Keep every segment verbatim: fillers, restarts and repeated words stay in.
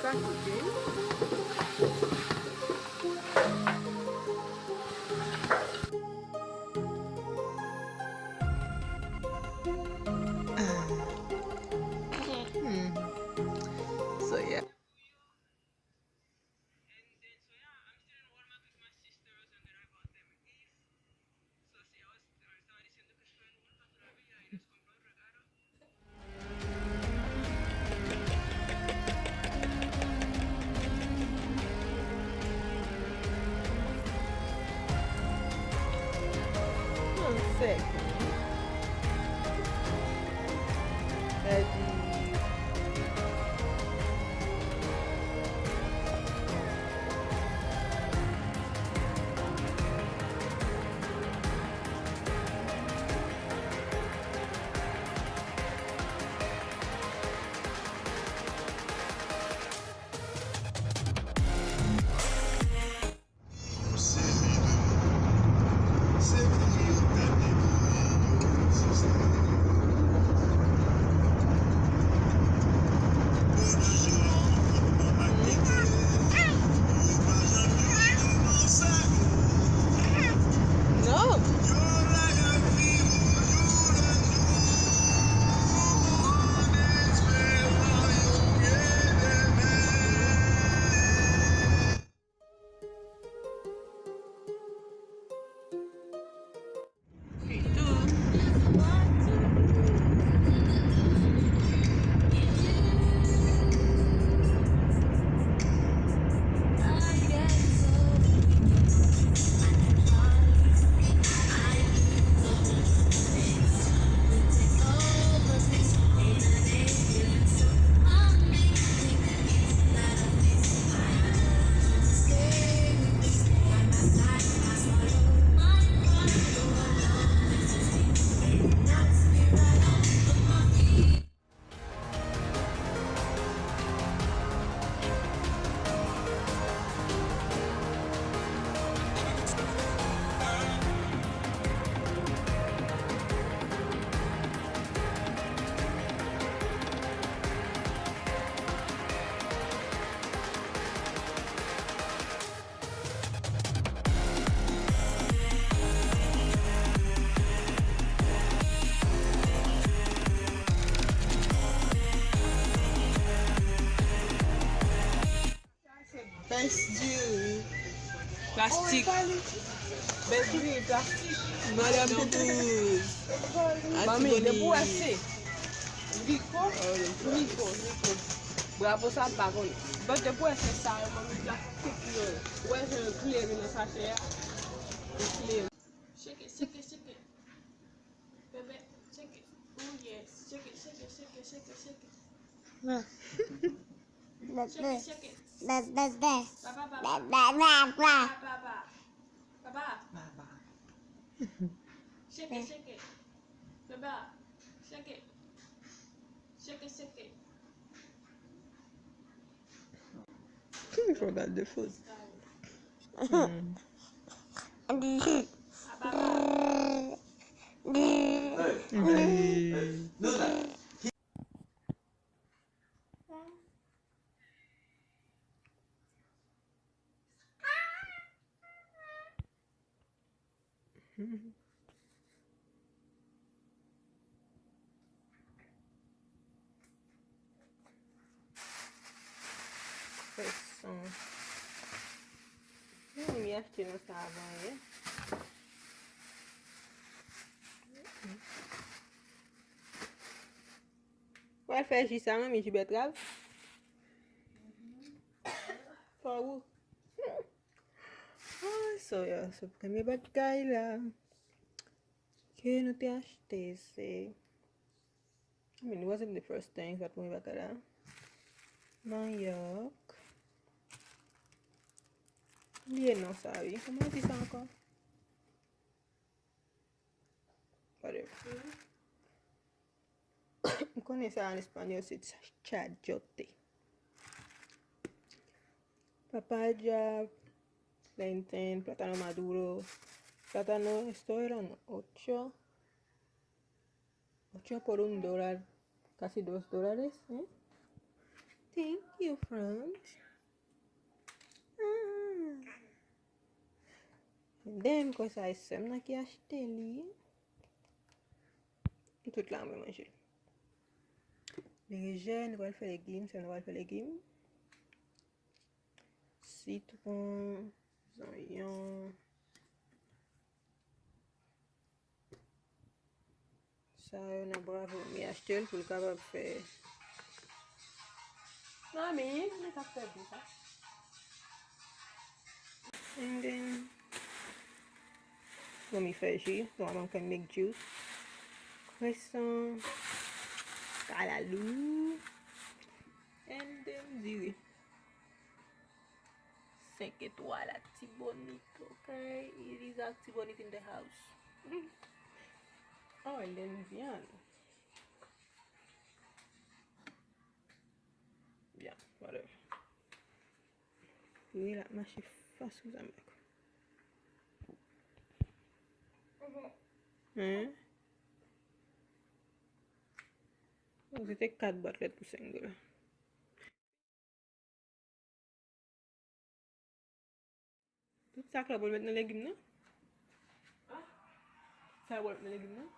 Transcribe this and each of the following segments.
Ka koute. Ah. Hmm. So, yeah. One second. Daddy. Non. Best diri. Plastik. Best diri, plastik. Madanm Toutouze. Manmi, depi w wè se Rico, Rico, Rico. Bravo sa m pa konnen. But depi w wè se sa yo, manmi, plastik yo. Ou wè jan yo klere nan sachè a? Yo klere. Shake it, shake it, shake it. Bebe, shake it. Oh yes. Shake it, shake it, shake it, shake it, shake it. Shake it, shake it. Ba, ba, ba. Ba, ba, ba. Ba, ba, ba. Ba, ba. Ba, ba. Shake it, shake it. Ba, ba. Shake it. Shake it, shake it. Fò dat de foz. Hmm. Fè son. Hmm, mi achte nan sa avan yè. Pral fè ji sa, manmi, ji bètrav. Fò ou. Ah, so, yeah, so premye bagay la ke nou te achte, se, I mean, it wasn't the first thing, sa premye bagay la. Manyòk. Bliye non sa, wi. Kòman yo di sa ankò? Whatever. M konnen sa an espanyòl se cha-, chayote. Papaya, plantain, plátano maduro, plátano, esto eran ocho, ocho por un dólar, casi dos dólares, eh? Thank you, friend. Ah. Then, m kwè sa e sè m nan ki achte li. Tout la, mwen manje. Berejèn, nou pral fè legim, sè m nan pral fè legim. Sitwon, zonyon. Sa yo nan bravo, mi achte l pou l kapab fè. Mami, mi ka fè byen sa. And then, bon, mi fè ji, bon, I'm gonna make juice. Kreson, kalalou, and then diri. Senk etwal Artibonite, okay? It is Artibonite in the house. Oh, and then vyann. Vyann, whatever. Wi, l ap mache fas pou sa m. Hein? Bon, se te kat bwat lèt pou senk dola. Tout sa k la pou l met nan legim nan? Sa yo pou l met nan legim nan?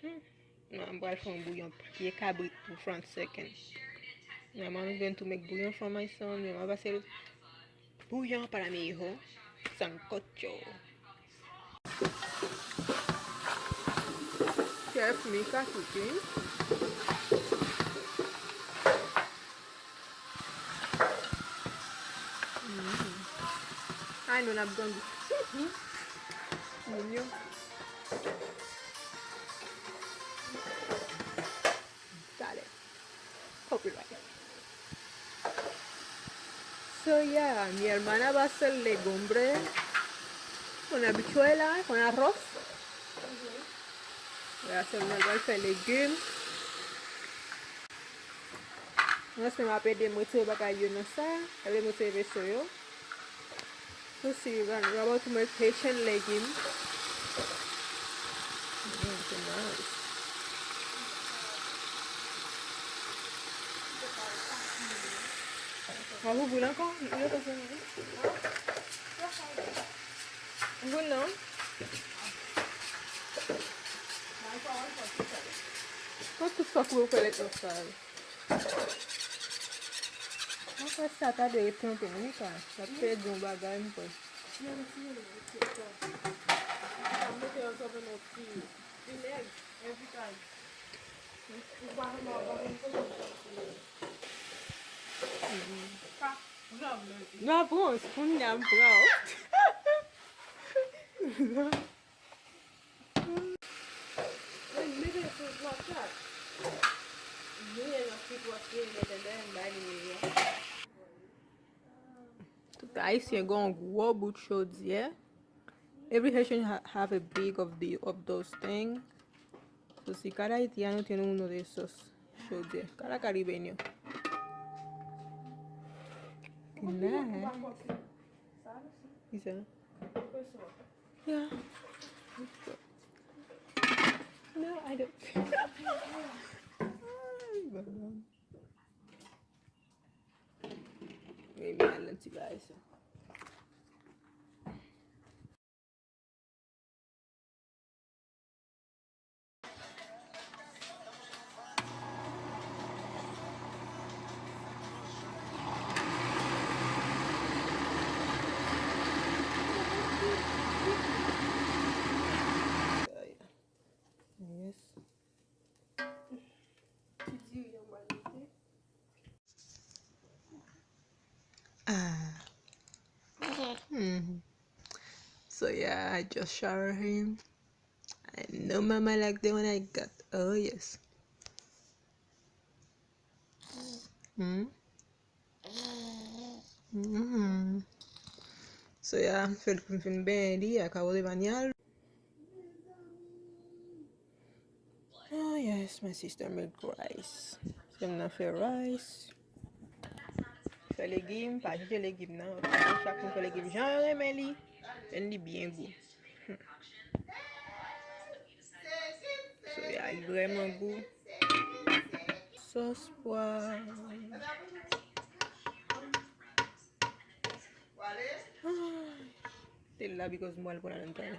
Hmm. Non, m pral fè yon bouyon pye kabrit pou Front Second. Now I'm going to make bouillon for my son. Mwen pase l bouyon pa la mejò. Sancocho. Chef Mika cooking. Mm. Ay, nou n ap grandi. Moun yo. Dale. Copyright. So, yeah, mi hermana va a hacer legumbre con habichuela, con arroz. Voy a hacer una, voy a hacer legum. Mwen se m ap ede m retire bagay yo nan sa, ede m retire veso yo. Let's see, we're about to make Haitian legume. Mm, so nice. Wap ouvri l ankò? Li rete fèmen. Ouvri l non. Mwen tout fwa koupe pou fè lèt nan sal. Mwen kwè sa ta dwe ret tranpe, wi, sa. L ap pèdi yon bagay, m kwè. Menm si, se sa. Sa mete ansanm nan ti vinèg, envitay. Ou pa konn, ou pa konn kote ou sa. Pa, jan vle. Non, pran, se kounye a m pran. Mwen mete sou Snapchat. Mwen nan ki pwòs li mete dèyè m bay li mwen. Tout Ayisyen gen yon gwo bout chodyè. Every Haitian ha- have a big of the of those things. So si kad Ayiti a nou te nou nou de sos chodyè. Kada Karibenyo. Good night. Ki sa? Yeah. No, I don't. Ay, baba. Men, men al nan ti bagay sa. Yes. Ti diri an mwen mete. Ah. Hmm. So yeah, I just shower him. I know mama like the one I got. Oh yes. Hmm. Mm-hmm. So yeah, fè l fin benyen li ak awo de manyal. Oh yes, my sister make rice. Sè m nan fè rice. Fè legim, pa jije legim nan. Ok, chak moun fè legim jan yo renmen li. Men li byen gou. Hmm. Li vrèman gou. Sòs pwa. Te la because m pral pran nan talè.